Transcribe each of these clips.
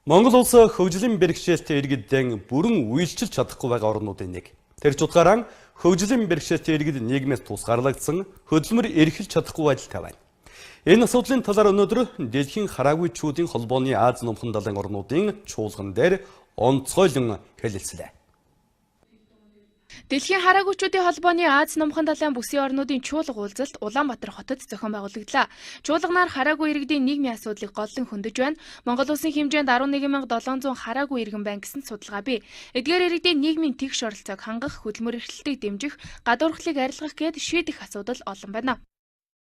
Монгол улс хөгжлийн бэрхшээлтэй иргэдэн бүрэн үйлчилж чадахгүй байгаа орнуудын нэг. Тэр ч утгаараа хөгжлийн бэрхшээлтэй иргэд нийгмээс тусгаарлагдсан, хөдөлмөр эрхэлж чадахгүй байдалтай байна. Энэ асуудлын талаар өнөөдөр дэлхийн хараагүйчүүдийн холбооны Ази номхон далайн орнуудын чуулган дээр онцгойлон хэлэлцлээ. Дэлхийн хараагүйчүүдийн холбооны Ази номхон далайн бүсийн орнуудын чуулга уулзалт Улаанбаатар хотод зохион байгуулагдлаа. Чуулганаар хараагүй иргэдийн нийгмийн асуудлыг голлон хөндөж байна. Монгол улсын хэмжээнд 11,700 хараагүй иргэн байна гэсэн судалгаа бий. Эдгээр иргэдийн нийгмийн тэгш оролцоог хангах, хөдөлмөр эрхлэлтийг дэмжих, гадуурхлыг арилгах гээд шийдэх асуудал олон байна.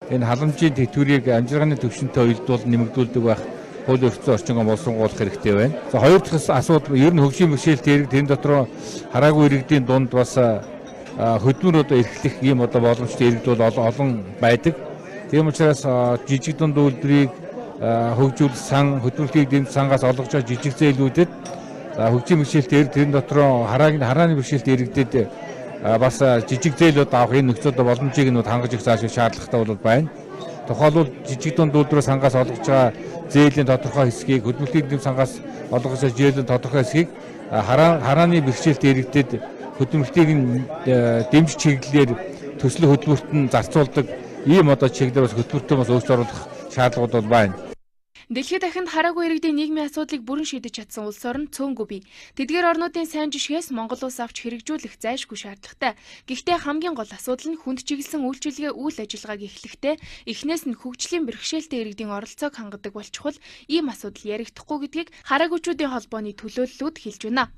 Энэ халамжийн тэтгэврийг амжиргааны түвшинтэй уялдуулан нэмэгдүүлдэг байх хууль өрцөн орчингоо боловсруулах хэрэгтэй байна. За, хоёр дахь асуудал ер нь хөгжлийн бэрхшээлтэй иргэд, тэрэн дотор хараагүй иргэдийн дунд бас хөдөлмөр одоо эрхлэх ийм одоо боломжтой иргэд бол олон байдаг. Тийм учраас жижиг дунд үйлдвэрийг хөгжүүлэх сан, хөдөлмөрлөгийг дэмжих сангаас олгож байгаа жижиг зээлүүдэд, за, хөгжлийн бэрхшээлтэй иргэд, тэрэн дотор харааны бэрхшээлтэй иргэдэд бас жижиг зээлүүд авах энэ нөхцөл боломжийг нь хангаж өгөх зааш шаардлагатай бол байна. Тухайлбал, жижиг дунд үйлдвэрээс сангаас олгож байгаа зээлийн тодорхой хэсгийг, хөдөлмөрлөгийн дэм сангаас олгож байгаа зээлийн тодорхой хэсгийг харааны бэрхшээлтэй иргэдэд хөдөлмөрлөгийг нь дэмжих чиглэлээр төсөл хөдөлмөрт нь зарцуулдаг ийм одоо чиглэлээр бас хөтөлбөртөө бас өөрчлөлт оруулах шаардлагууд бол байна. Дэлхийд дахинд хараагүй иргэдийн нийгмийн асуудлыг бүрэн шийдэж чадсан улс орн цөөнгүй бий. Тэдгээр орнуудын сайн жишгээс Монгол улс авч хэрэгжүүлэх зайлшгүй шаардлагатай. Гэхдээ хамгийн гол асуудал нь хүнд чиглэсэн үйлчилгээ үйл ажиллагааг эхлэхдээ эхнээс нь хөгжлийн бэрхшээлтэй иргэдийн оролцоог хангадаг болчихвол ийм асуудал ярихдахгүй гэдгийг хараагүйчүүдийн холбооны төлөөллүүд хэлж байна.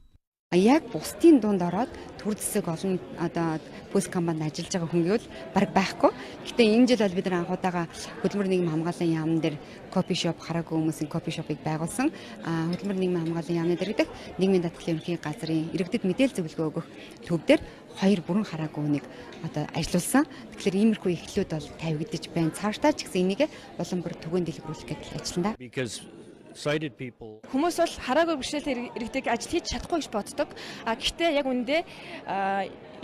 Яг бусдын дунд ороод төр зэсэг олон одоо бүс компанид ажиллаж байгаа хүн гэвэл баг байхгүй. Гэтэ энэ жил бол бид нар анх удаага хөдөлмөр нийгмийн хамгааллын яамн дээр coffee shop, хараагүй хүмүүсийн coffee shop ыг байгуулсан. Хөдөлмөр нийгмийн хамгааллын яамны дэргэдэх нийгмийн даатгалын ерөнхий газрын иргэдэд мэдээлэл зөвлөгөө өгөх төв дээр хоёр бүрэн хараагүй хүнийг одоо ажилуулсан. Тэгэхээр иймэрхүү эхлүүд бол тавигдаж байна. Цаашдаа ч гэсэн энийг улам бүр түгээн дэлгэрүүлэх гэж ажиллана. Sighted people. Хүмүүс бол хараагүй бэрхшээлтэй иргэдэг ажил хийж чадахгүй гэж боддог. А гэхдээ яг үнэндээ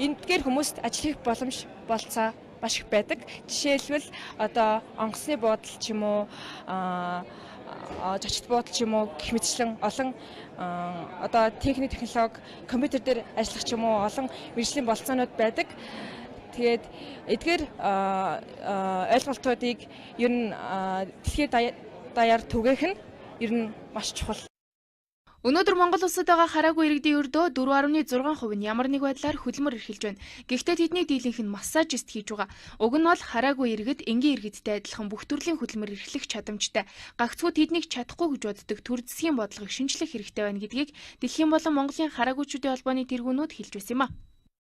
эндгээр хүмүүст ажил хийх боломж болцоо маш их байдаг. Жишээлбэл, одоо онгоцны буудал ч юм уу, зочид буудал ч юм уу гэх мэтчлэн олон одоо техник, технологи, компьютер дээр ажиллах ч юм уу олон мэргэжлийн болцоонууд байдаг. Тэгээд эдгээр ойлголтуудыг ер нь дэлхийд даяар түгээх нь ер нь маш чухал. Өнөөдөр Монгол улсад байгаа хараагүй иргэдийн ердөө 4.6% нь ямар нэг байдлаар хөдөлмөр эрхэлж байна. Гэхдээ тэдний дийлэнх нь массажист хийж байгаа. Уг нь бол хараагүй иргэд энгийн иргэдтэй адилхан бүх төрлийн хөдөлмөр эрхлэх чадамжтай. Гагцхүү тэднийг чадахгүй гэж боддог төр засгийн бодлогыг шинчлэх хэрэгтэй байна гэдгийг дэлхийн болон Монголын хараагүйчүүдийн холбооны тэргүүнүүд хэлж байсан юм а.